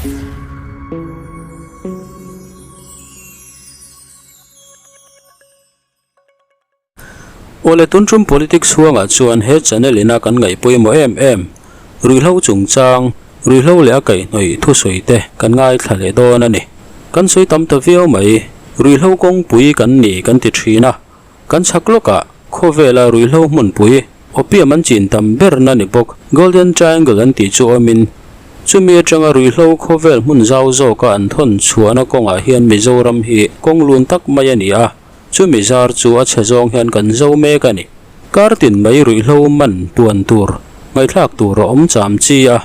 Awle tun tum politics huangah chuan he channel ina kan ngaih pawimawh em em ruihhlo chungchang, ruihhlo leh a kaihhnawih thusawi te kan ngaithla leh dawn a ni. Kan sawi tam ta viau mai, ruihhlo kawngpui kan ni kan ti thin a, kan chhak lawkah khawvela ruihhlo hmunpui opium an chin tam berna ni bawk Golden Triangle an tih chu awmin chumi atanga ruihhlo khawvel hmun zau zawka an thawn chhuahna kawngah hian Mizoram hi kawng lun tak mai a ni a. Chumi zar chu a chhe zawng hian kan zo mek a ni. Kar tin mai ruihhlo man puan tur, ngaihthlak tur a awm cham chi a.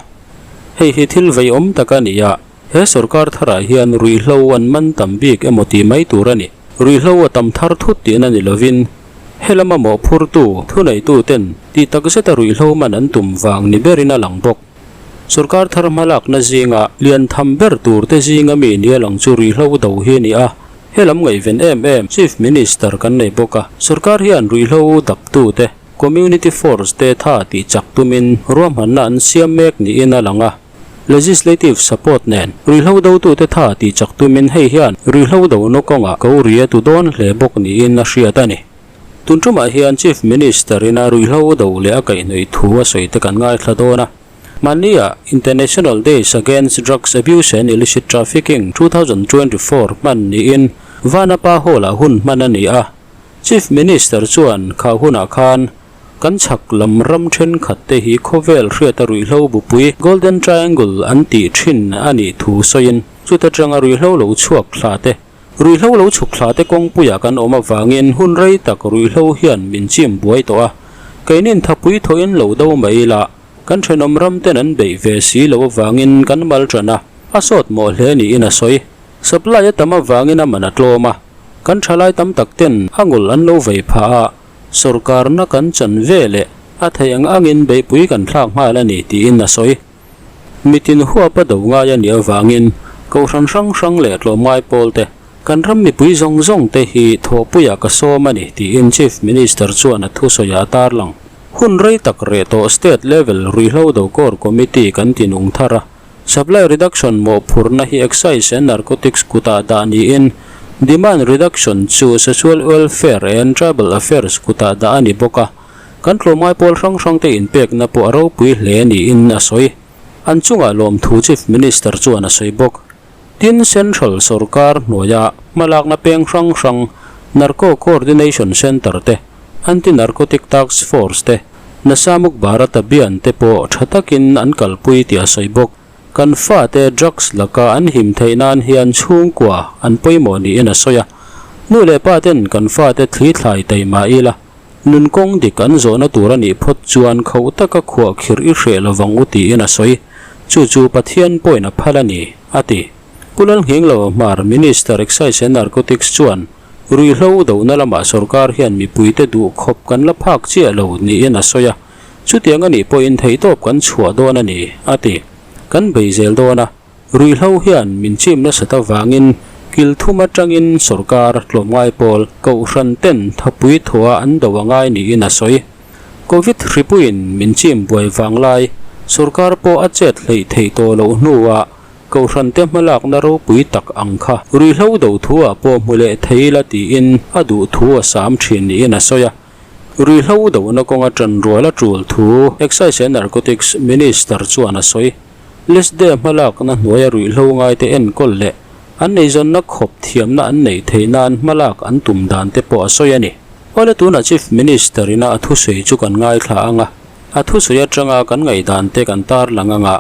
Hei hi thil vei awm tak a ni a, he sorkar tharah hian ruihhlo an man tam bik emaw tih mai tur a ni. Ruihhlo a tam thar thut tihna ni lovin, helama mawhphurtu, thuneituten tih takzeta ruihhlo man an tum vang ni berin a lang bawk. Sorkar thar hmalakna zinga lian tham ber tur te zinga mi nia lang chu ruihhlo do hi a ni a, helam ngaihven em em Chief Minister kan nei bawk a, sorkar hian ruihhlo daptu te, Community Force te tha tih chak tumin ruahmanna an siam mek niin a lang a, Legislative support nen ruihhlo dotute tha tih chak tumin hei hian ruihhlo dona kawngah ko ri a tu dawn hle bawk niin a hriat a ni. Tun tumah hian Chief Minister ina ruihhlo do leh a kaihhnawih thu a sawi te kan ngaithla dawn a. Mahnia International Days Against Drugs Abuse and Illicit Trafficking 2024 hman niin Vanapa Hall-ah hun hman a ni a. Chief Minister chuan kha hunah khan kan chhak lam ram thenkhat te hi khawvel hriata ruihhlo bupui Golden Triangle an tih thin a nih thu sawiin chuta tanga ruihhlo lo chhuak thla te Ruihhlo lo chhuk thla te kawngpuiah kan awm avangin hun rei tak ruihhlo hian min chim buai tawh a, keinin thapui thawhin lo do mai ila kan thenawm ram ten an beih ve si lo avangin kan mal tan a, a sawt mawh hle niin a sawi. Supply a tam avangin a man a tlawm a, kan thalai tam tak ten a ngul an lo vei phah a, sawrkarna kan chan ve leh a theih ang angin beihpui kan thlak nghal a ni tiin a sawi. Mitin huapa do ngai a nih avangin Kohhran hrang hrang leh tlawmngai pawl te, kan ram mipui zawng zawng te hi thawhpuiah ka sawm a ni tiin Chief Minister chuan a thusawiah a tarlang. Hun rei tak reh tawh State Level Ruihhlo Do Core Committee kan ti nung thar a, Supply Reduction mawhphurhna hi Excise and Narcotics kutah dah niin Demand Reduction chu Social Welfare and Tribal Affairs kutah dah a ni bawk a. Kan tlawmngai pawl hrang hrangte inpekna pawh a ropui hle niin a sawi. An chungah lawmthu Chief Minister chuan a sawi bawk. Tin, Central sorkar hnuaia hmalakna peng hrang hrang Narco Coordination Centre te, Anti-Narcotic Task Force te, Nasamuk Bharat Abhiyan te pawh tha takin an kalpui tih a sawi bawk. Kan fate drugs laka an him theih nan hian chhungkua an pawimawh niin a sawi a. Nu leh pa ten kan fate thli thlai tai mah ila, Nun kawng dik an zawhna tur a nih phawt chuan khauh taka khuah khirh i hreh lovang u tiin a sawi. Chu chu Pathian pawhin a phal a ni, a ti. Pu Lalnghinglo Hmar, Minister Excise and Narcotics chuan ruihhlo dohna lamah sorkar hian mipuite duh khawp kan la phak chiah lo niin a sawi a, chutiang a nih pawhin theihtawp kan chhuah dawn a ni, a ti. Kan bei zel dawn a. Ruihhlo hian min chim nasat avangin kil thum atangin sorkar tlawmngai pawl Kohhran ten thapui thawha an do a ngai niin a sawi. Covid hripuiin min chim buai vang lai sorkar pawh a chet hleih theih tawh loh hnuah Kohhran te hmalakna ropui tak ang kha ruihhlo do thuah pawh hmu leh thei la tiin a duh thu a sam thin niin a sawi a. Ruihhlo dohna kawnga tanrual a tul thu Excise and Narcotics Minister chuan a sawi. Lesde hmalakna hnuaia ruihhlo ngaite enkawl leh an eizawnna khawp thiamna an neih theih nan hmalak an tum dan te pawh a sawi a ni. Awle tunah Chief Minister ina a thusawi chu kan ngaithla ang a, a thusawi atanga kan ngaihdan te kan tarlang ang a,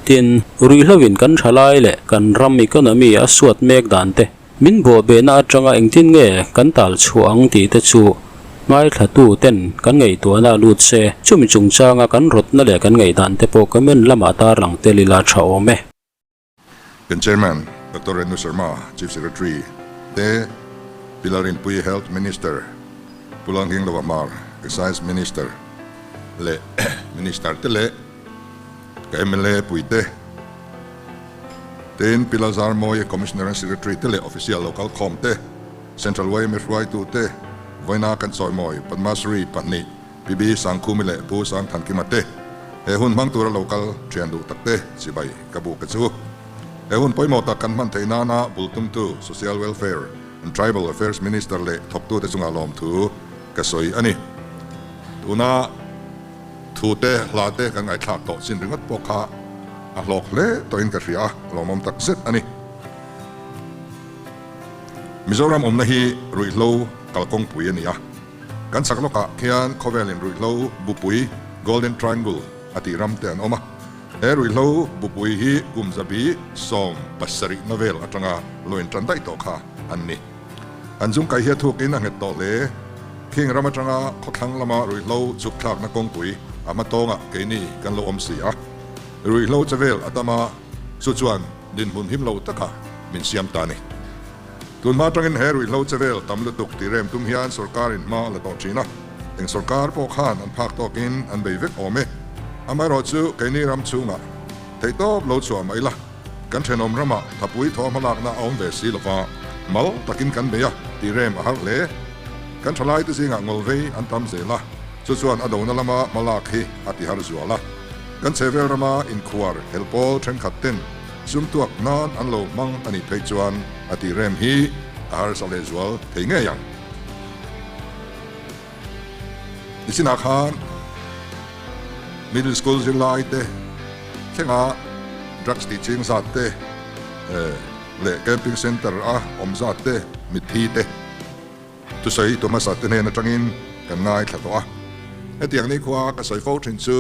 tin, ruihhlo in kan thalai leh kan ram economy a suat mek dan te, Min bawhbehna atanga engtin nge kan tal chhuah ang tih te chu ngaithlatu ten kan ngaihtuahna a lut se, chumi chungchanga kan rawtna leh kan ngaihdan te pawh comment lamah tarlang tel ila tha awm e. Kan Chairman Doctor Renu Sharma, Chief Secretary te, Pi Lalrinpuii Health Minister, Pu Lalnghinglova Hmar, Excise Minister leh Minister te leh ka mla puite, Tin, Pi Lalzarmawia, Commissioner and Secretary te leh Official local khawm te, Central yma hruaitu te, vawiina kan chawimawi Padma Shri pahnih, Pi B Sangkhumi leh Pu Sangthankima te, he hun hmang tura local thian duh tak te chibai ka buk a chu. He hun pawimawh tak kan hman theih nana bul tumtu Social Welfare and Tribal Affairs Minister leh thawktute chungah lawmthu ka sawi a ni. Tuna thute hla te kan ngaihthlak tawh chin ringawt pawh kha a hlawk hle tawhin ka hria a, lawmawm tak zet a ni. Mizoram awmna hi ruihhlo kalkawngpui a ni a, kan chak lawkah khian khawvelin ruihhlo bupui Golden Triangle a tih ram te an awm a. He ruihhlo bupui hi kum zabi 70 na vel atanga lo intan daih tawh kha an ni. An zung kai hi a thukin a nghet tawh hle. Khing ram atanga khawthlang lama ruihhlo chhuk thlakna kawngpui a hma tawngah keini kan lo awm si a. Ruihhlo che vel a tam a, chu chuan dinhmun him lo taka min siam ta a ni. Tunhma atangin he ruihhlo che vel tam lutuk tih rem tum hian sorkarin hma a la tawh thin a. Eng sorkar pawh khan an phak tawkin an bei vek awm e. Amaherawh chu keini ram chhungah theihtawp lo chhuah mah ila, kan thenawm ramah thapui thaw hmalakna a awm ve si lova, mal takin kan bei a tih rem a har hle. Kan thalaite zingah ngawlvei an tam zel a, chu chuan a dona lama hmalak hi a ti har zual a. Kan chhehvel rama inkhuar helpawl thenkhat ten sum tuak nan an lo hmang a nih phei chuan a tih rem hi a harsa lehzual thei ngei ang. Nichinah khan middle school zirlai te thlenga drugs tih ching zat te leh camping center a awm zat te mitthi te thusawi tu hmasa te hnen atangin kan ngaithla tawh a. Hetiang nikhua ka sawi fo thin chu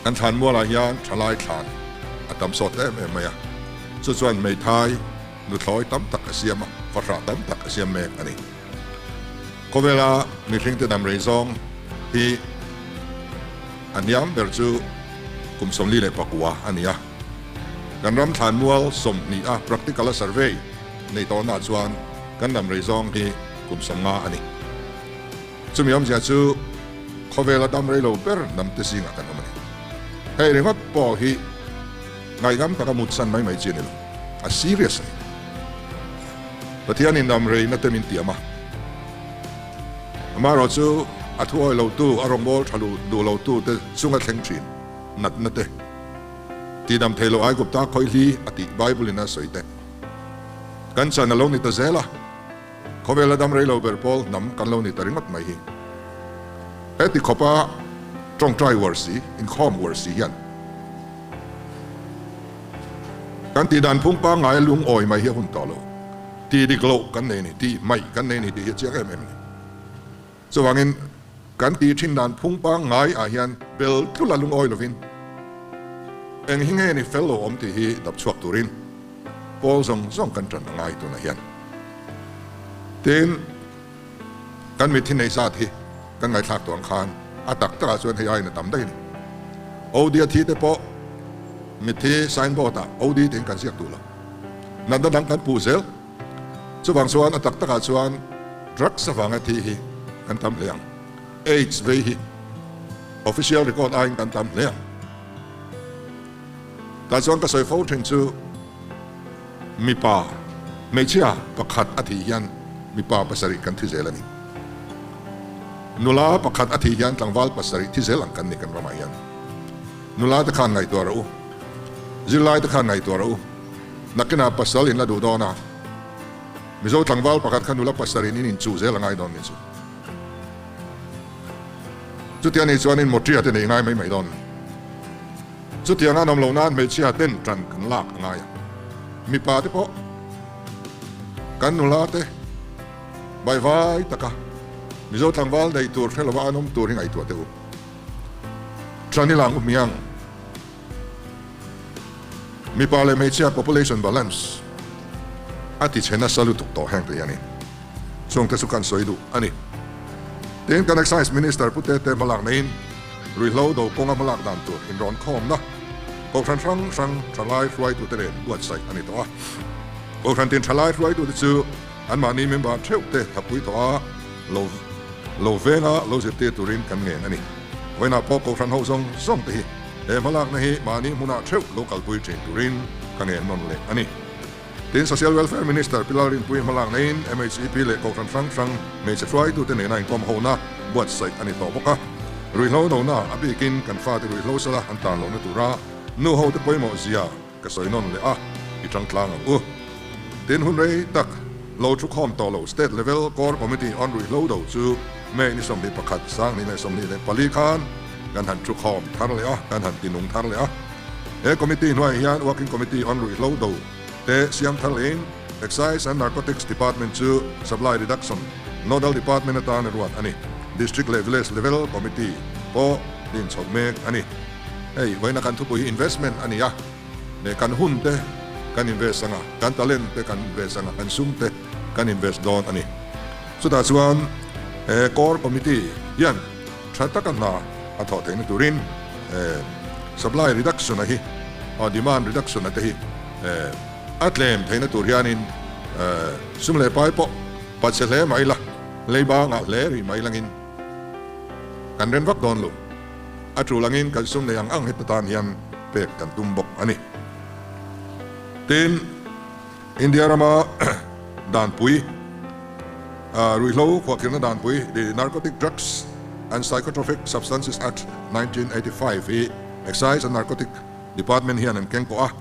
kan thlan mualah hian thalai thlan a tam sawt em em mai a, chu chuan hmeithai nuthlawi tam tak a siam a, fahrah tam tak a siam mek a ni. Khawvela mihringte dam rei zawng hi a hniam ber chu kum 44 a ni a. Kan ram thlanmual 20 a practical a survey nei tawhnaah chuan kan dam rei zawng hi kum 50 a ni. Chumi awmzia chu khawvela dam rei lo ber hnamte zingah kan awm a ni. Hei ringawt pawh hi ngaihngam taka mutsan mai mai chi a ni lo. A serious a ni. Pathianin dam reina te min tiam a, amaherawh chu a thu awih lotu, a rawngbâwl ṭha duh lotu te chunga thleng ṭhin natna te, tihdam thei loh Aigupta khawihli a tih Bible-in a sawi te kan chan a lo ni ta zel a, khawvela dam rei lo ber pawl hnam kan lo ni ta ringawt mai hi. Heti khawpa ṭawngṭai uar si, inkhawm uar si hian Kan tih dan phung pangngai a lungawi mai hi a hun tawh lo. Tih dik loh kan nei a ni, tih hmaih kan nei a ni tih hi a chiang em em a ni. Chuvangin kan tih thin dan phung pangngai ah hian bel tlula lungawi lovin eng hi nge ni fel lo awm tih hi dap chhuak turin pawl zawng zawng kan tan a ngai tunah hian. Tin, kan mitthi nei zat hi kan ngaihthlak tawh ang khan a tak takah chuan hei aiin a tam daih a ni. OD a thi te pawh mitthi signboard ah OD tiin kan ziak duh lo. Natna dang kan puh zel. Chuvang chuan a tak takah chuan drugs avanga thi hi kan tam hle ang. Aids vei hi official record aiin kan tam hle ang. Tah chuan ka sawi fo thin chu mipa hmeichhia pakhat a thih hian mipa pasarih kan thi zel a ni. Nula pakhat a thih hian tlangval pasarih thi zel ang kan ni kan ramah hian. Nula te khan ngaihtuah rawh u. Zirlai te khan ngaihtuah rawh u. Nakinah pasal in la duh dawn a. Mizo tlangval pakhat kha nula pasarih in inchuh zel a ngai dawn ni chu. Chutia ni chuan in mawṭia te nei ngai mai mai dawn a ni. Chutiang an awm loh nan hmeichhia ten ṭan kan lak a ngai a. Mipa te pawh kan nula te vaivai taka Mizo tlangval nei tur hre lova an awm tur hi ngaihtuah teh u. Ṭan i lang u hmiang. Mipa leh hmeichhia population balance a ti chhe nasa lutuk tawh heng te hian in chungte chu kan sawi duh a ni. Tin, kan Excise Minister Pu Tete hmalak neiin ruihhlo do kawnga hmalak dan tur inrawn khawmna Kohhran hrang hrang thalai hruaitute nen buatsaih a ni tawh a. Kohhran tin thalai hruaitute chu anmahni member theuhte thapui tawh a lo lo venga lo zirtir turin kan ngen a ni. Vawiinah pawh Kohhran ho zawng zawng te hi he hmalakna hi mahni hmunah theuh lo kalpui thin turin ka ngen nawn leh a ni. Tin, Social Welfare Minister Pi Lalrinpuii hmalak neiin MHEP leh Kohhran hrang hrang hmeichhe hruaitute nena inkawm hona buatsaih a ni tawh bawk a. Ruihhlo nona a bikin kan fate ruihhlo sala an tan lohna tura nu hote pawimawh zia. ka sawi nawn leh a, i tang tlang ang u. Tin hun rei tak lo thu khawm tawh lo State Level Core Committee on Ruihhlo do chu May ni 21, 2024 khan kan han thu khawm thar leh a, kan han tinung thar leh a. He committee hnuaiah hian Working Committee on Ruihhlo do te siam thar lehin Excise and Narcotics Department chu Supply Reduction Nodal Department atan a ruat a ni. District leh Village Level Committee pawh din chhoh mek a ni. Hei vawiina kan thupui hi investment a ni a, leh kan hun te kan invest anga, kan talent te kan invest anga, kan sum te kan invest dawn a ni. Chutah chuan he Core Committee hian tha taka hna a thawh theihna turin supply reduction a hi, demand reduction a te hi a tlem theihna tur hianin sum leh pai pawh pachhe hle mai la, leiba ngah hle rih mai langin kan rem vak dawn lo. A tul angin kan sum nei ang ang heta tan hian pek kan tum bawk a ni. Tin, India rama danpui, ruihhlo khuahkhirhna danpui, the Narcotic Drugs and Psychotropic Substances Act, 1985 hi Excise and Narcotic Department hian an keng pawh a.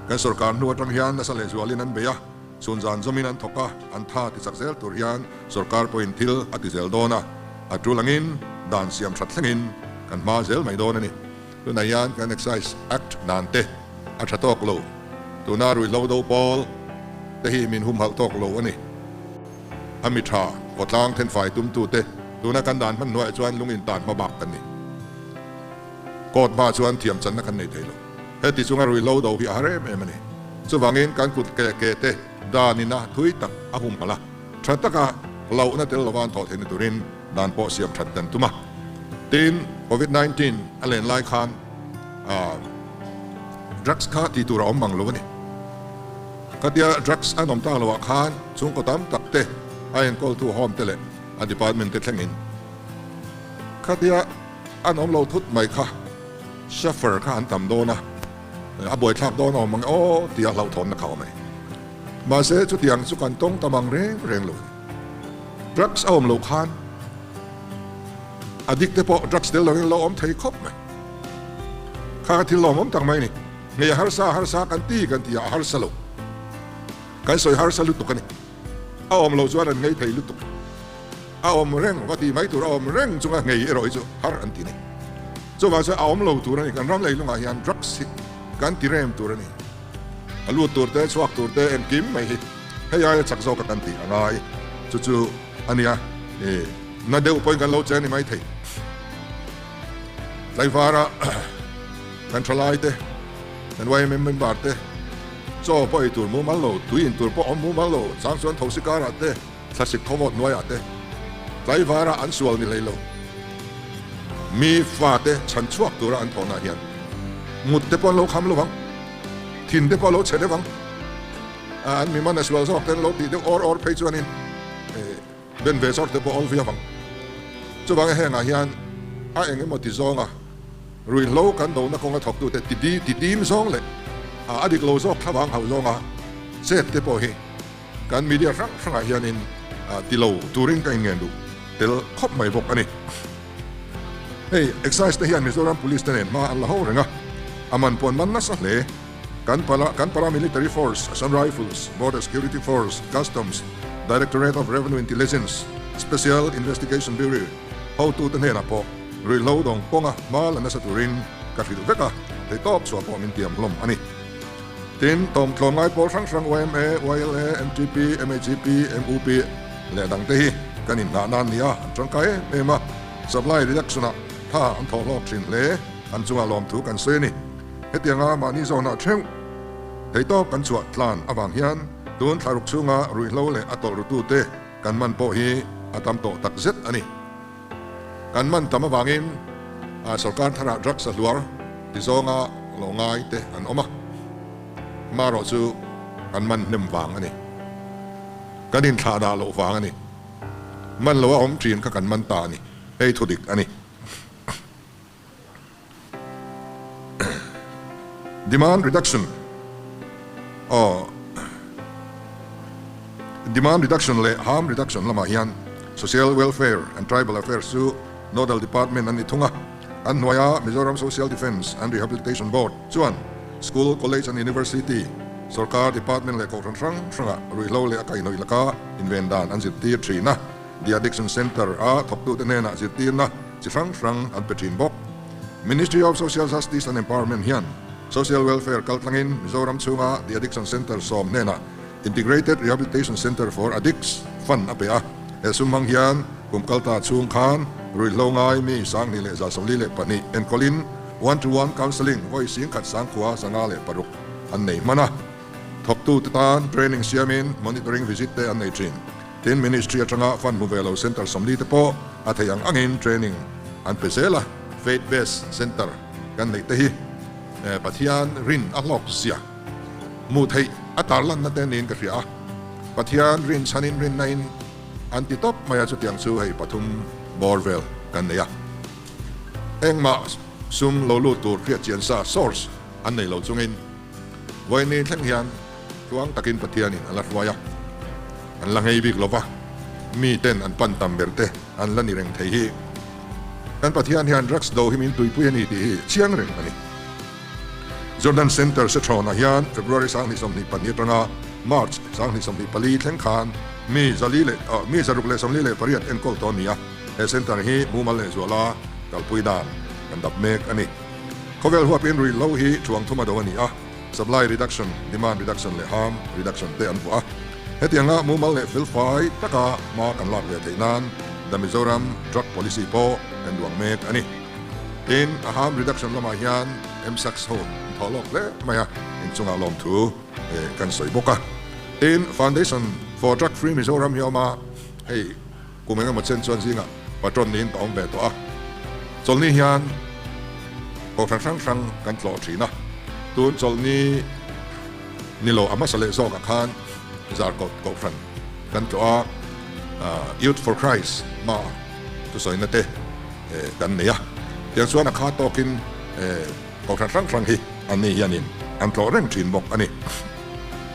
Kan sorkar hnu atang hian nasa lehzualin an bei a, chhun zan zawmin an thawk a, an tha ti chak zel tur hian sorkar pawhin thil a ti zel dawn a, a tul angin dan siam that thlengin kan hma zel mai dawn a ni. Tunah hian kan Excise Act dan te a tha tawk lo, tuna ruihhlo do pawl te hi min humhalh tawk lo a ni. A mi tha khawtlang thenfai tumtute tuna kan dan hman hnuaiah chuan lung intan hma bak kan ni. Court hma chuan thiam channa kan nei thei lo. Heti chunga ruihhlo do hi a har em em a ni. Chuvangin kan kut ke ke te dan ina thui tak a humhalh a, tha taka hlauhna tel lova an thawh theihna turin dan pawh siam that kan tum a. Tin, Covid 19 a len lai khan drugs kha tih tur a awm mang lo a ni. Khatia drugs an awm tak loah khan chhungkaw tam tak te a enkawltu home te leh a department te thlengin khatia an awm lo thut mai kha suffer kha an tam dawn a, a buaithlak dawn a awm ang e aw tia hlauhthawnna kha a awm a ni. Mahse chutiang chu kan tawng tam ang reng reng lo a ni. Drugs a awm loh khan addict te pawh drugs tel lovin lo awm thei khawp mai. Kha kha thil lawmawm tak mai a ni. Hmei a harsa a harsa kan ti kan ti a, a harsa lo. Kan sawi harsa lutuk a ni. A awm loh chuan an ngei thei lutuk. A awm reng va ti mai tur a awm reng chunga ngei erawh hi chu har an ti ni. Chuvang chuan a awm lo tur a ni. Kan ram leilungah hian drugs hi kan ti rem tur a ni. A lut tur te, chhuak tur te engkim mai hi hei aia chak zawka kan tih a ngai. Chu chu a nia, i na deuh pawhin kan lo che a ni maithei. Tlaivara kan thalai te, kan YMM member te chaw pawh ei tur mumal lo, tui in tur pawh awm mumal lo, chang chuan thosi karah te, Thlasik khawvawt hnuaiah te tlaivara an sual ni hlei lo. Mi fate chhan chhuak tura an thawhnaah hian mut te pawh an lo kham lo vang, thin te pawh a lo chhe deuh vang. An mi man a sual zawk te an lo tih deuh awr awr phei chuanin ben ve zawk te pawh awl viau vang. Chuvangin hengah hian a eng emaw ti zawnga ruihhlo kan dona kawnga thawktute ti di ti dim zawng leh a dik lo zawk thlavang hauh zawnga chet te pawh hi Kan media hrang hrangah hianin ti lo turin ka inngen duh tel khawp mai bawk a ni. Hei Excise te hian Mizoram Police te nen hma an la ho reng a, a man pawh an man nasa hle. Kan pala kan Paramilitary Force, Assam Rifles, Border Security Force, Customs, Directorate of Revenue Intelligence, Special Investigation Bureau hotute hnenah pawh ruihhlo dawng kawnga hma la nasa turin ka hrilh vek a, theihtawp chhuah pawh min tiam hlawm a ni. Tin, tawmtlawm ngai pawl hrang hrang yma, YLA, MTP, MHEP, MUP leh dangte hi kan inhnah nan nia an tangkai em em a, supply reduction-ah tha an thawh hlawk thin hle, an chungah lawmthu kan sawi a ni. Hetianga mahni zawnah theuh theitawp kan chhuah tlan avang hian tun thlaruk chhunga ruihhlo leh a tawlh rutute kan man pawh hi a tam tawh takzet a ni. Kan man tam avangin sorkar tharah drugs a hluar ti zawnga lo ngai te an awm a, marawh chu kan man hnem vang a ni. Kan inthlah dah loh vang a ni. Man lo a awm thin kha kan man ta a ni. Hei thu dik a ni. Demand reduction aw Demand reduction leh harm reduction lamah hian Social Welfare and Tribal Affairs chu Nodal Department an ni thung a, an hnuaia Mizoram Social Defence and Rehabilitation Board chuan School, College and University, Sorkar Department leh Kohhran hrang hrangah ruihhlo leh a kaihhnawih laka inven dan an zirtir thin a, The Addiction Centre a thawktute hnenah zirtirna chi hrang hrang an pe thin bawk. Ministry of Social Justice and Empowerment hian Social Welfare kaltlangin Mizoram chhunga The Addiction Centre sawm hnenah Integrated Rehabilitation Centre for Addicts fund a pe a, he sum hmang hian kum kalta chhung khan ruihhlo ngai mi 2142 enkawlin one to one counselling vawi singkhat sangkhua 506 an nei hman a. Thawktute tan training siamin monitoring visit te an nei thin. Tin, Ministry atanga fund hmu ve lo centre 40 te pawh a theih ang angin training an pe zel a. Faith based centre kan neih te hi Pathian rin a hlawk zia hmuh theih a tarlanna te niin ka hria a. Pathian rin chhanin rinna in an ti tawp mai a, chutiang chu hei pathum bawr vel kan nei a. Engmah sum lo lut tur hriat chian sa source an nei lo chungin Vawiin thleng hian tluang takin Pathianin a la hruai a, an la nghei bik lova, miten an pan tam ber te an la ni reng thei hi. Kan Pathian hian drugs do hi min tuipui a ni tih hi chiang reng a ni. Jordan Centre Sethrawnah hian February 2022 atanga March 2024 thleng khan mi zali leh mi 648 enkawl tawh a ni a, he centre hi mumal leh zuala kalpui dan kan dap mek a ni. Khawvel huapin ruihhlo hi thuang thum a do a ni a, supply reduction, demand reduction leh harm reduction te an vuah a. Hetianga mumal leh felfai taka hma kan lak ve theih nan The Mizoram Drug Policy pawh kan duang mek a ni. Tin, a harm reduction lamah hian MSACS ho an thawh lawk hle mai a, inchungah lawmthu kan sawi bawk a. Tin, Foundation for Drug Free Mizoram hi a awm a, hei Kum engemaw chen chuan zingah patron niin ka awm ve tawh a, chawlhni hian kohhran hrang hrang kan tlawh thin a, tun chawlhni ni lo a hmasa leh zawkah khan Zarkawt kohhran kan tlawh a, Youth for Christ hma thusawina te kan nei a, tiang chuan a kha tawkin kohhran hrang hrang hi anni hianin an tlawh reng thin bawk a ni.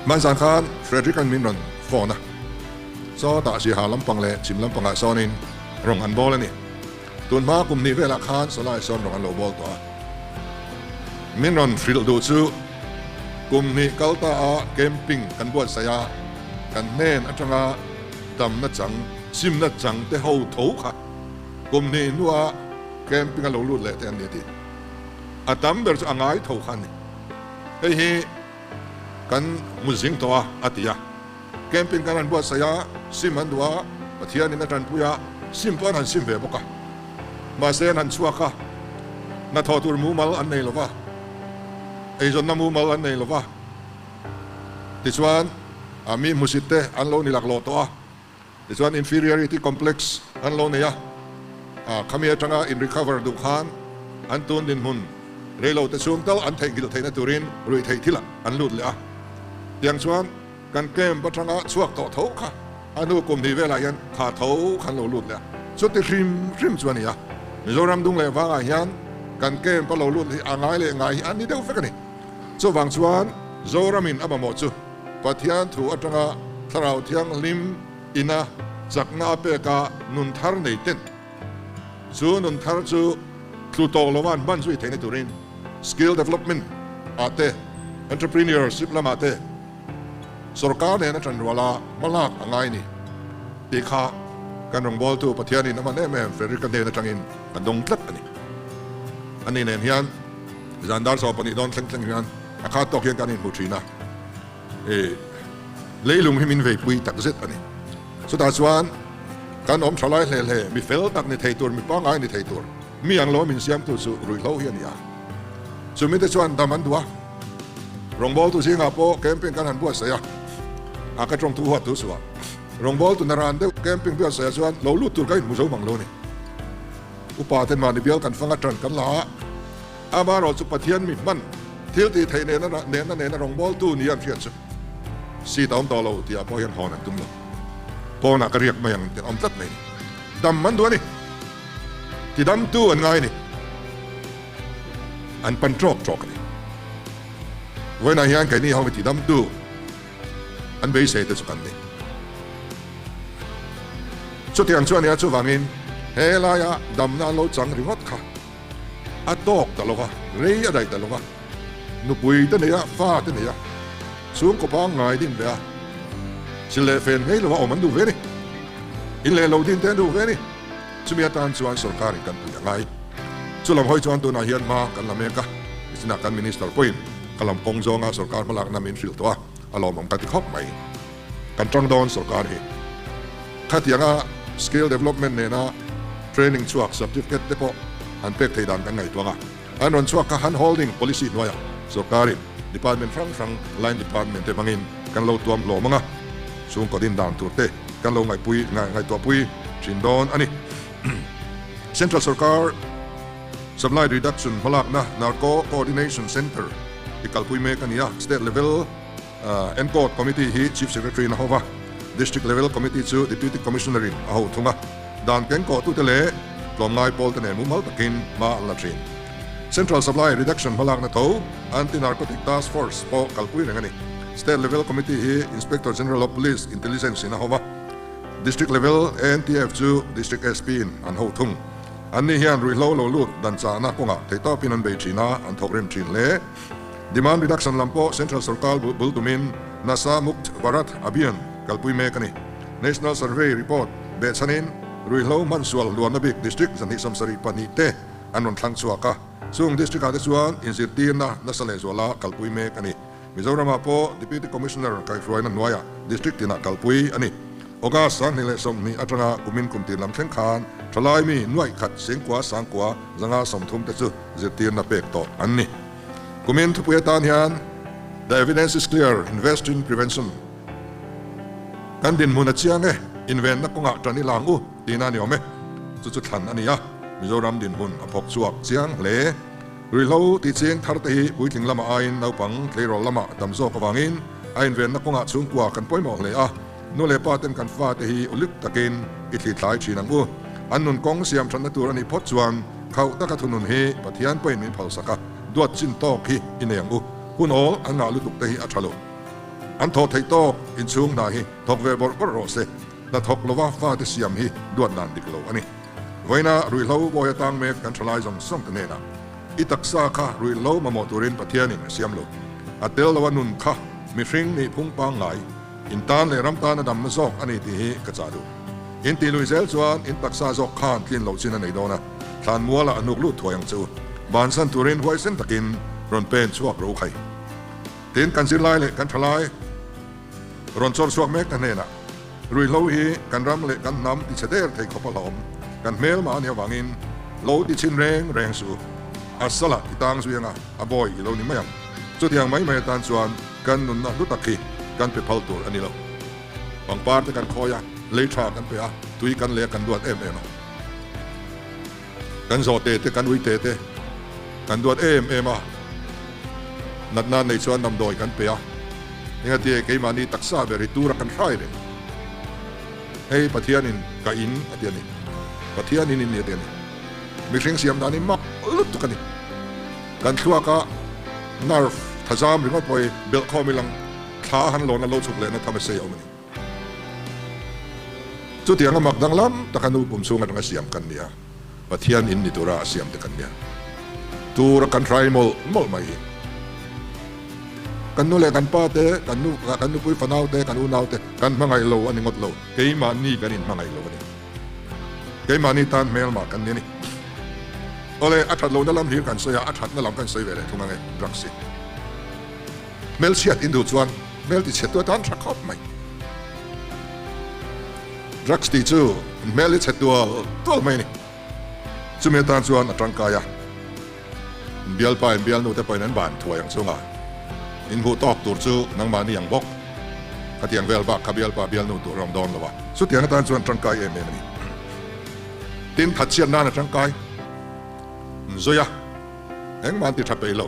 Hmanzan khan Frederick-a'n min rawn phone a. Sawtah Siaha lampang leh Chhim lampangah sawnin rawng an bawl a ni. Tun hma kum hnih velah khan Sawlai sawn rawng an lo bawl tawh a. Min rawn hrilh duh chu kum hnih kal ta a camping kan buatsaih a, kan hnen atanga damna chang, simna chang te ho tho kha kum hnih hnua camping a lo lut leh te an ni a ti. A tam ber chu a ngai tho kha a ni. Hei hi kan hmu zing tawh a, a ti a. Camping kan han buatsaih a, sim an duh a, Pathianin a tanpui a, sim pawh an han sim ve bawk a. Mahse an han chhuak a, hnathawh tur mumal an nei lo va, eizawnna mumal an nei lo va. Tichuan, a mi hmusit te an lo ni laklawh tawh a, tichuan inferiority complex an lo nei a, a khami atanga in recover duh khan an tun dinhmun reilo te chhung tal an theihnghilh theihna turin ruihtheih thilah an lut leh a. Tiang chuan kan camp atanga chhuak tawh tho kha a hnu kum hnih velah hian kha tho khan lo lut leh a, chuti hrim hrim chu a ni a. Mizoram dung leh vangah hian kan camp a lo lut hi a ngai leh ngai hi an ni deuh vek a ni. Chuvang chuan Zoramin a mamawh chu Pathian thu atanga Thlarau Thianghlim ina chakna a pek a nun thar nei ten chu nun thar chu tlu tawh lova an hman zui theihna turin skill development ah te, entrepreneurship lamah te sorkar nena tanruala hmalak a ngai ni tih kha kan rawngbawltu Pathianin a hman em em Frederick-a hnen atangin kan dawng tlat a ni. Ani nen hian zan dar 12 dawn thleng thleng hian a khat tawk hian kan inhmu thin a, leilung hi min veipui takzet a ni. Chutah chuan kan awm tha lai hle hle, mi fel tak ni thei tur, mi pangngai ni thei tur, mi ang lo min siamtu chu ruihhlo hi a ni a. Chumi te chuan dam an duh a, rawngbawltu zingah pawh camping kan han buatsaih a, a ka tawngtu huat tu suah. Rawngbawltu naran deuh camping buatsaih ah chuan lo lut tur ka inhmu zo mang lo a ni. Upa ten mahni bial kan fang a tan kan la a, amaherawh chu Pathian mi hman thil tih theih nena nena nena rawngbawltu ni an hriat chu seat a awm tawh lo tih ah pawh hian hawn an tum lo. Pawnah ka riak mai ang tih an awm tlat mai a ni. Dam an duh a ni. Tidamtu an ngai a ni. An pan tawk tawk a ni. Vawiinah hian keini ho hi tidamtu an beisei te chu kan ni. Chutiang chu a nia chuvangin he laia damna an lo chang ringawt kha a tawk ta lo va, rei a daih ta lo va. Nupui te nei a, fa te nei a, chhungkaw pangngai din ve a, sil leh fen ngei lova awm an duh ve a ni. In leh lo din te an duh ve a ni. Chumi atan chuan sorkarin kan pui a ngai. Chu lam hawi chuan tunah hian hma kan la mek a, nichinah kan Minister pawhin ka lam kawng zawnga sorkar hmalakna min hrilh tawh a, a lawmawm ka ti khawp mai. Kan tang dawn sorkar hi khatianga skill development nena training chhuak certificate te pawh han pek thei dan kan ngaihtuah ang a, an rawn chhuak kha hand holding policy hnuaiah sorkarin department hrang hrang line department te hmangin kan lo tuam hlawm ang a, chhungkaw din dan tur te kan lo ngaihpui ngaihtuahpui thin dawn a ni. Central sorkar supply reduction hmalakna Narco Coordination Centre i kalpui mek a ni a, state level Encode Committee hi Chief Secretary in a ho va, District Level Committee chu Deputy Commissioner in a ho thung a, dan kengkawhtute leh tlawmngai pawlte nen mumal takin hma an la thin. Central Supply Reduction hmalakna tho Anti-Narcotic Task Force pawh kalpui reng a ni. State Level Committee hi Inspector General of Police Intelligence in a ho va, District Level ANTF chu District SP in an ho thung. Anni hian ruihhlo lo lut dan chahna kawngah theihtawpin an bei thin a, an thawk rem thin hle. Demand reduction lam pawh Central sorkar bul tumin Nasha Mukt Bharat Abhiyan kalpui mek a ni. National Survey report behchhanin ruihhlo hmansual hluarna bik district 272 te an rawn thlang chhuak a, chung district ah te chuan inzirtirna nasa lehzuala kalpui mek a ni. Mizoramah pawh Deputy Commissioner kaihhruaina hnuaiah district tinah kalpui a ni. August 2020 atanga kumin kumtir lam thleng khan thalai mi nuaih khat singkua sangkua 530 te chu zirtirna pek tawh an ni. Kumin thupui atan hian The evidence is clear, invest in prevention Kan dinhmun a chiang e, invenna kawngah tan i lang u tihna a ni awm e. Chu chu thlan a ni a, Mizoram dinhmun a phawk chhuak chiang hle. Ruihhlo tih ching thar te hi puitling lamah aiin naupang tleirawl lamah tam zawk avangin a invenna kawngah chhungkua kan pawimawh hle a, nu leh pa ten kan fate hi ulik takin i thlithlai thin ang u. An nun kawng siam thatna tur a nih phawt chuan khauh taka thunun hi Pathian pawhin min phalsak a, duat chin tawk hi i nei ang u. Hun awl an ngah lutuk te hi a tha lo. An thawh theih tawk inchhung hna hi thawk ve bawrh bawrh rawh se. Hna thawk lova fate siam hi duat dan dik lo a ni. Vawiina ruihhlo bawi atang mek kan thalai zawng zawng te hnenah i taksa kha ruihhlo mamawh turin Pathianin a siam lo. A tel loa nun kha mihring nih phung pangngai in tan leh ram tana damna zawk a ni tih hi ka chah duh. In tih lui zel chuan in taksa zawk khan tlin loh chin a nei dawn a, thlan mualah a hnuk lut thuai ang che u. Bansan turin huaisen takin rawn pen chhuak ro khai. Tin, kan zirlai leh kan thalai rawn chawr chhuak mek ta hnenah ruihhlo hi kan ram leh kan hnam tichhe der thei khawp a hlawm. Kan hmelma a nih avangin lo ti chhin reng reng suh u. A salah i tang zui anga a bawi i lo ni mai ang. Chutiang mai mai atan chuan kan nunna hlu tak hi kan pe phal tur a ni lo. Pangpar te kan khawi a, lei tha kan pe a, tui kan leh a kan duat em em a. Kan zawhte te, kan uite te kan duat em em a, natna nei chuan damdawi kan pe a, engatie keimahni taksa ber hi tura kan hrai reng. Hei Pathianin ka in a ti a ni, Pathianin in ni a ti a ni. Mihring siam dan hi mak lutuk a ni. Kan thluaka nerve thazam ringawt pawh hi belhkhawm ilang thla han lawn a lo chhuk lehna tham a sei a awm a ni. Chutiang a mak danglam taka nu pum chhung atanga siam kan ni a, Pathian in ni tura a siam te kan ni a, tura kan hrai mawlh mawlh mai hi. Kan nu leh kan pa te, kan nu, kan nupui fanau te, kan unau te kan hmangaih lo a ni ngawt lo, keimahni kan inhmangaih lo a ni. Keimahni tan hmelmah kan ni a ni. Awle, a that lohna lam hlir kan sawi a, a thatna lam kan sawi ve leh thung ange, drugs hi. Hmelchhiat in duh chuan hmel ti chhe tu atan tha khawp mai. Drugs tih chu hmel hi chhe tual tual mai a ni. Chumi atan chuan a tangkai a, bialpa in bialnu te pawhin an ban thuai ang chunga in hmuh tawk tur chu nangmahni ang bawk. Khatiang vel bak kha bialpa bialnu tur a awm dawn lo a, chutiang atan chuan tangkai em em a ni. Tin, thatchhiat nan a tangkai. Zui a, engmah an ti tha peih lo.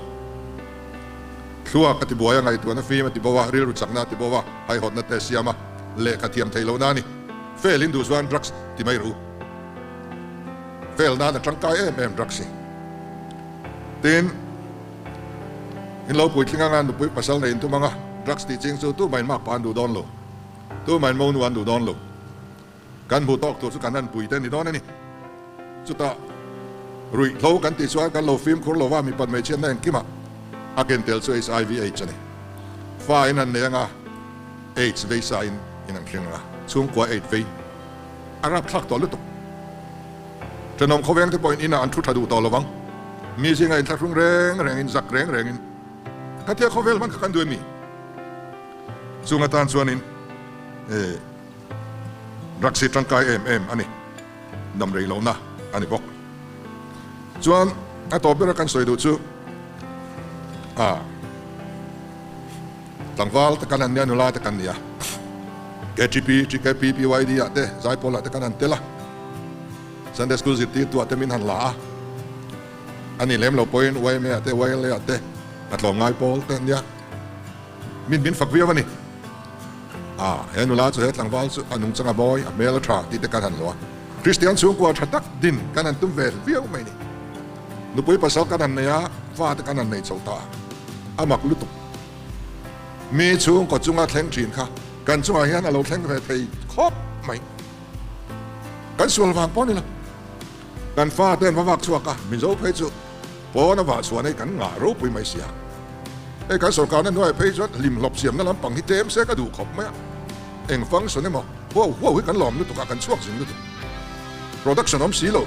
Thluak a ti buai a, ngaihtuahna fim a ti bo a, rilru chakna a ti bo a, haihawtna te a siam a, lehkha thiam theih lohna a ni. Fail in duh chuan drugs ti mai ru. Fail nan a tangkai em em drugs hi. Tin, in lo puitling anga nupui pasal nei in tum anga drugs tih ching chu tumah in makpa an duh dawn lo, tumah in monu an duh dawn lo. Kan hmuh tawk tur chu kan han pui te ni dawn a ni. Chutah ruihhlo kan tih chuan kan lo fimkhur lo va, mipat hmeichhiatna engkimah. A ken tel chu HIV AIDS a ni. Fa in an nei anga AIDS vei sa in in an hring anga chhungkua AIDS vei a rapthlak tawh lutuk. Thenawm khawveng te pawhin inah an thu tha duh tawh lovang. Mi zinga inthlahrung reng rengin zak reng rengin khatia khawvel hman kha kan duh em ni? Chung atan chuanin drugs hi tangkai em em a ni. Dam rei lohna a ni bawk. Chuan a tawp bera kan sawi duh chu a tlangval te kan han nia, nula te kan nia. KTP, TKP, PYD ah te, Zaipawl ah te kan han tel a. Sunday School zirtirtu ah te min han la a. A ni lem lo pawhin YMA ah te, YLA ah te a tlawmngai pawl te an nia. Min min fak viau a ni. A, he nula chu he tlangval chu a nungchang a mawi, a hmel a tha tih te kan han hlawh a. Kristian chhungkua tha tak din kan han tum ve viau mai ni. Nupui pasal kan han nei a, fa te kan han nei chho ta a, a mak lutuk. Mi chhungkaw chunga thleng thin kha kan chungah hian a lo thleng ve thei khawp mai. Kan sual vang pawh ni lo. Kan fa te an va vak chhuak a, Mizo phei chu pawn a vah chhuah nei kan ngah ropui mai sia. Hei kan sorkarna hnuaiah phei chuan hlimhlawp siamna lampang hi tlem se ka duh khawp mai a, eng function emaw huau huau hi kan lawm lutuk a, kan chhuak zing lutuk. Production awm si lo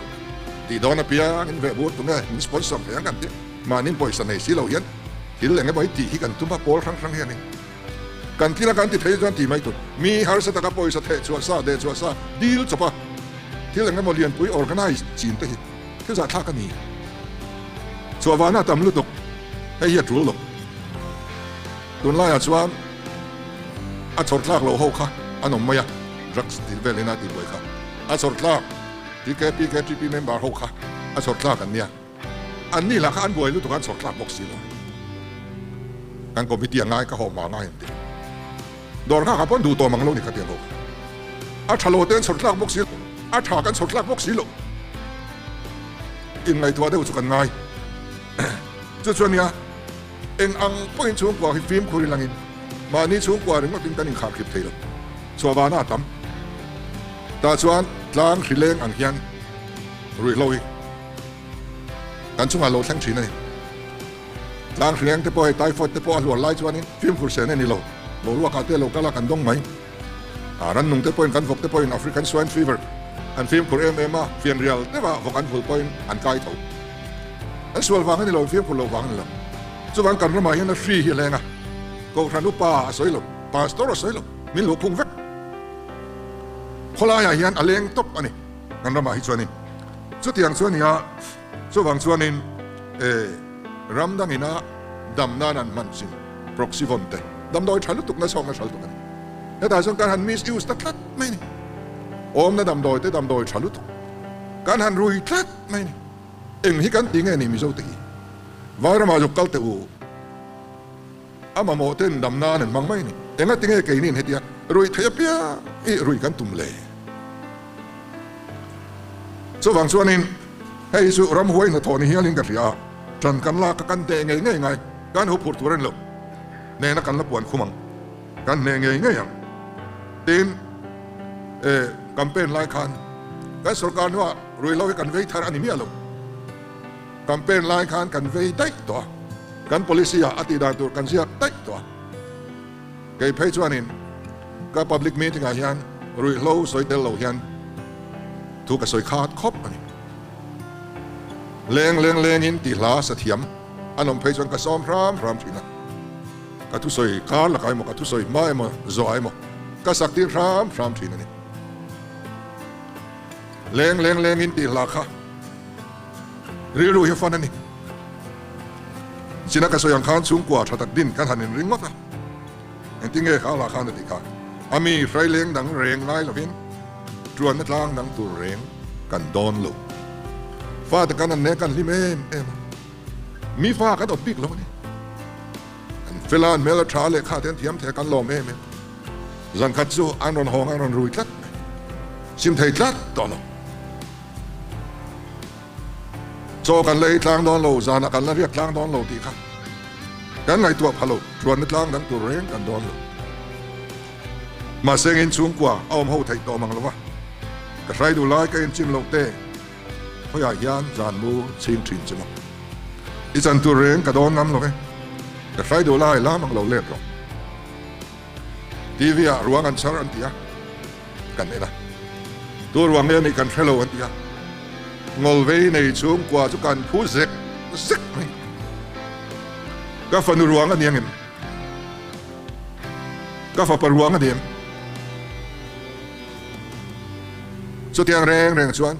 tih dawn apiangin veh bur tunge min sponsor thei ang kan ti. Mahni pawisa nei si lo hian thil eng emaw hi tih hi kan tum a, pawl hrang hrang hianin kan thil a kan ti thei chuan ti mai tur. Mi harsa taka pawisa theh chhuah sa, deh chhuah sa, dil chawp a, thil eng emaw lianpui organize chin te hi thil zahthlak a ni. Chhuah vana tam lutuk, hei hi a tul lo. Tunlaiah chuan a chhawr thlak loh ho kha an awm mai a, drugs tih velin a tihbuai kha a chhawr thlak, TKP, KTP member ho kha a chhawr thlak an nia. An ni lah kha an buai lutuk a, an chhawr tlak bawk si lo. Kan committee a ngai ka hawh hma ngai an ti. Dawr nghak ah pawh an duh tawh mang lo ni kha tiang ho kha. A tha lo te an chhawr tlak bawk si lo, a tha kan chhawr tlak bawk si lo. Inngaihtuah deuh chu kan ngai. Chu chu ania, eng ang pawhin chhungkua hi fimkhur i langin mahni chhungkua ringawtin kan inkharkhip thei lo. Chhuahvana a tam. Tah chuan tlang hrileng ang hian ruihhlo hi. Kan chungah lo thleng thin a ni. Tlang hriang te pawh hei typhoid te pawh a hluar lai chuanin fimkhur sen a ni lo. Boruakah te lo kal a kan dawng mai. A rannung te pawhin kan vawk te pawhin African swine fever an fimkhur em em a, fianrial deuha vawk an vul pawhin an kai tho. An sual vang a ni lo, fimkhur lo vang a ni lo. Chuvang kan ramah hian a hri hi a leng a, Kohhran upa a sawi lo, Pastor a sawi lo, min luhphung vek. Khawlaiah hian a leng tawp a ni kan ramah hi chuanin. Chutiang chu a ni a, chuvang chuanin e ram dangina dam nan an hman chin Proxyvon te damdawi tha lutuk na chhawkna hral tuk a ni. Hetah chuan kan han misuse ta tlat mai a ni. Awmna damdawi te damdawi tha lutuk kan han rui tlat mai a ni. Eng hi kan ti nge ni Mizo te hi? Vairamah zuk kal teh u. A mamawh ten dam nan an hmang mai a ni. Engati nge keinin hetia ruih theih apiang hi ruih kan tum le? Chuvang chuanin hei hi chu ramhuai hnathawh ni hialin ka hria a, ṭan kan lak a kan hneh ngei ngei ngai, kan huphurh tur a ni lo. Hnehna kan la puan khum ang, kan hneh ngei ngei ang. Tin, e, campaign lai khan kan sorkar hnuah ruihhlo hi kan vei thar a ni miah lo. Campaign lai khan kan vei daih tawh a, kan policy ah a tih dan tur kan ziak daih tawh a. Kei phei chuanin ka public meeting ah hian ruihhlo sawi tel lo hian thu ka sawi khat khawp a ni. Leng leng lengin tih hla sa thiam an awm phei chuan ka sawm hram hram thin a. Ka thusawi kar lakah emaw, ka thusawi hma emaw, zawh emaw ka sak tir hram hram thin a ni. Leng leng lengin tih hla kha Rilru hi fan a ni. China ka sawi ang khan chhungkua tha tak din kan han inring ngawt a. Engtin nge kha lah khan a tih kha? A mi hrai leng dang reng ngai lovin tuanna tlang dang tur reng kan dawn lo. Fate kan an ne kan hlim em em a. Mi fa kan awt bik lo a ni. An fel a, an hmel a tha a, lehkha te an thiam thei a, kan lawm em em. Zan khat chu an rawn hawng a, an rawn rui tlat mai. Sim thei tlat tawh lo. Chaw kan la ei tlang dawn lo, zanah kan la riak tlang dawn lo tih kha kan ngaihtuah pha lo, tuanna tlang dang tur reng kan dawn lo. Mahse ngin chhungkua a awm ho theih tawh mang lo va, ka hrai duh lai ka inchim loh te khawiah hian zan mu chhing thin che maw. I chan tur reng ka dawn ngam lo e. Ka hrai duh lai lam ang lo let rawh. TV ah ruang an chhar an ti a, kan en a. Tu ruang nge anih kan hre lo an ti a. Ngawlvei nei chhungkua chu kan phu zek zek mai. Ka fanu ruang a ni ang em? Ka fapa ruang a ni em? Chutiang reng reng chuan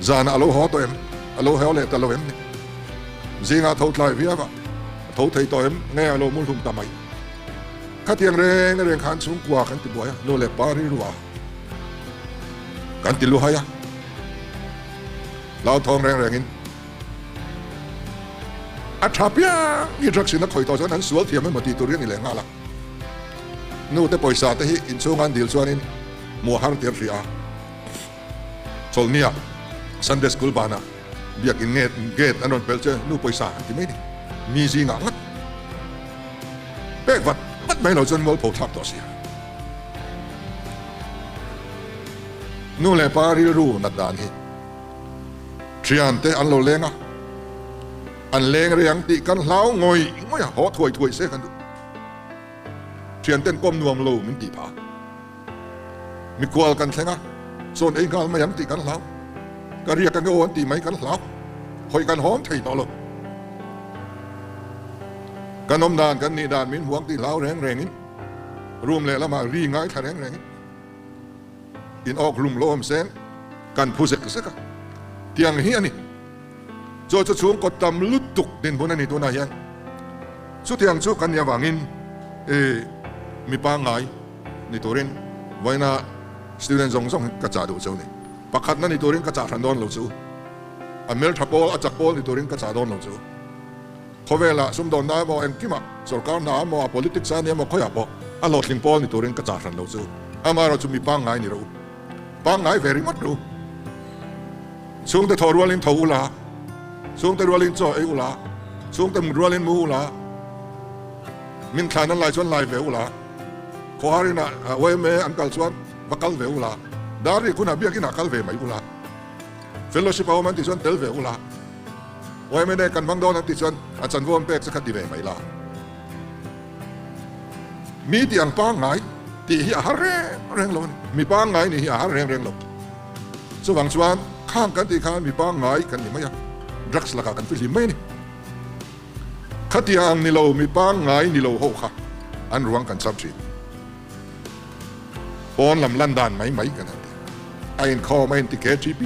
Zanah a lo haw tawh em? A lo haw leh ta lo em ni? Zingah tho tlai viau a, a tho thei tawh em? Nge a lo mu hlum ta mai? Khatiang reng reng khan chhungkua kan ti buai a, nu leh pa rilru a kan ti luhai a, hlauthawng reng rengin a tha piang hi drugs in a khawih tawh chuan an sual thiam emaw tih tur hi a ni leh nghal a. Nu te pawisa te hi inchhunga an dil chuanin hmuh a har tir hrih a. Chawlhnia Sunday School banah biakin nge gate an rawn pel che nu pawisa an ti mai ni. Mi zingah ngat pek vat vat mai lo chuan mualpho thlak tawh sia. Nu leh pa rilru nat dan hi thian te an lo leng a, an leng rei ang tih kan hlau ngawih ngawih a, haw thuai thuai se kan duh. Thian ten kawm nuam lo min tih phah a. Mikual kan thleng a, chawn ei nghal mai ang tih kan hlau. Ka riak ange aw an tih mai kan hlau. Hawi kan hawm thei tawh lo. Kan awm dan kan nih dan min huang tih hlau reng rengin room lehlamah ri ngaithla reng rengin in awk hlum lo awm seng kan phu zek zek a. Tiang hi a ni. Chaw chu chhungkaw tam lutuk dinhmun a ni tunah hian. Chutiang chu kan nih avangin i mi pangngai ni turin vawiina student zawng zawng hi ka chah duh cheu ni. Pakhatna ni turin ka chah hran dawn lo chu. A hmeltha pawl, a chak pawl ni turin ka chah dawn lo chu. Khawvelah sumdawnna emaw engkimah, sorkar hna emaw, a politics a ni emaw khawiah pawh a hlawhtling pawl ni turin ka chah hran lo chu. Amaherawhchu mi pangngai ni rawh u. Pangngai ve ringawt rawh u. Chhungte thaw rualin tho ula, chhungte rualin chaw ei ula, chhungte mut rualin mu ula, min thlan an lai chuan lai ve ula, khawhar inah yma an kal chuan va kal ve ula, dar rik hunah biakinah kal ve mai ula, fellowship a awm an tih chuan tel ve ula, yma nen kan hmang dawn an tih chuan a chanvo an pek che kha ti ve mai la. Mi tih ang pangngai tih hi a har reng reng lo a ni. Mi pangngai nih hi a har reng reng lo. Chuvang chuan khang kan tih khan mi pangngai kan ni mai a, drugs lakah kan fihlim mai a ni. Khatiang ang ni lo mi pangngai ni lo ho kha an ruang kan cham thin. Pawn lam lan dan mai mai kan han ti. A inkhawm a inti KTP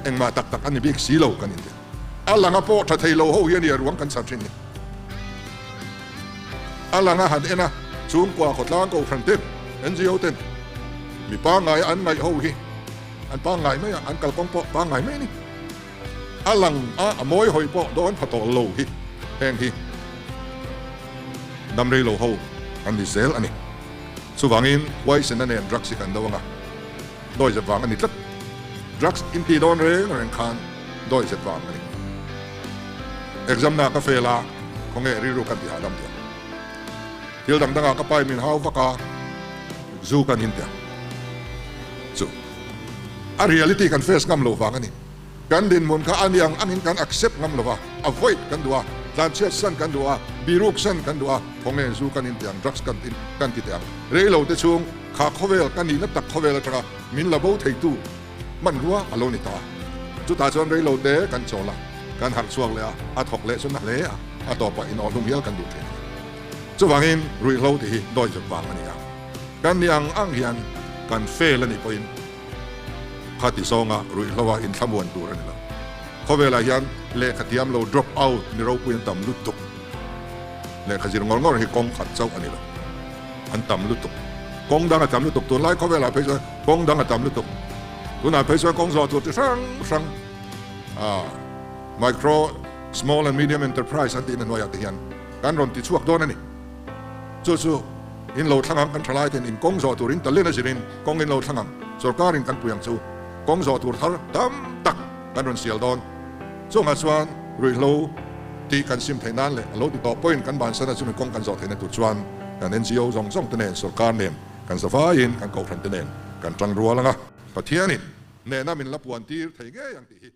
engmah tak tak a ni bik si lo kan inti. A langa pawh tha thei lo ho hi a ni a ruang kan cham thin ni. A langa han en a, chhungkua khawtlang kohhran ten, NGO ten mi pangngai an ngaih ho hi an pangngai mai a, an kalkawng pawh pangngai mai a ni. A lang a, a mawi hawi pawh dawn pha tawh lo hi heng hi dam rei lo ho an ni zel a ni. Chuvangin huaisena nen drugs hi kan do ang a, dawizep vang a ni tlat. Drugs inti dawn reng reng khan dawizep vang a ni. Exam na ka fail a, khawnge rilru kan ti hahdam teh ang. Thil dang dangah ka pai min hau vak a, zu kan in teh ang. Chu a reality kan face ngam lo vang a ni. Kan dinhmun kha a ni ang angin kan accept ngam lo va, avoid kan duh a, tlanchhiat san kan duh a, biruk san kan duh a, khawnge zu kan in teh ang, drugs kan in kan ti teh ang. Rei lo te chhung kha khawvel ka nihna tak khawvel atanga min la bo theitu hmanrua a lo ni ta. Chutah chuan rei lo te kan chawl a, kan harh chhuak leh a, a thawk leh chu na hle a, a tawpah inawhhlum hial kan duh thin a ni. Chuvangin ruihhlo tih hi dawizep vang a ni a, kan ni ang ang hian kan fail a nih pawhin khati zawnga ruihhloa inthlamuan tur a ni lo. Khawvelah hian lehkha thiam lo drop out ni ropui an tam lutuk. Lehkha zir ngawr ngawr hi kawng khat chauh a ni lo. An tam lutuk. Kawng dang a tam lutuk. Tunlai khawvelah phei chuan kawng dang a tam lutuk. Tunah phei chuan kawng zawh tur chi hrang hrang ah micro, small and medium enterprise an tihna hnuaiah te hian kan rawn ti chhuak dawn a ni. Chu chu in lo thlang ang kan tha lai ten in kawng zawh tur in talent a zirin kawng in lo thlang ang. Sorkar in kan pui ang chu kawng zawh tur thar tam tak kan rawn sial dawn. Chungah chuan ruihhlo tih kan sim theih nan leh a lo ti tawh pawhin kan bansan a chumi kawng kan zawh theihna tur chuan kan NGO zawng zawng te nen sorkar nen kan zavaiin kan kohhran te nen kan tang rual ang a. Pathianin nena min la puan tir thei ngei ang tih hi.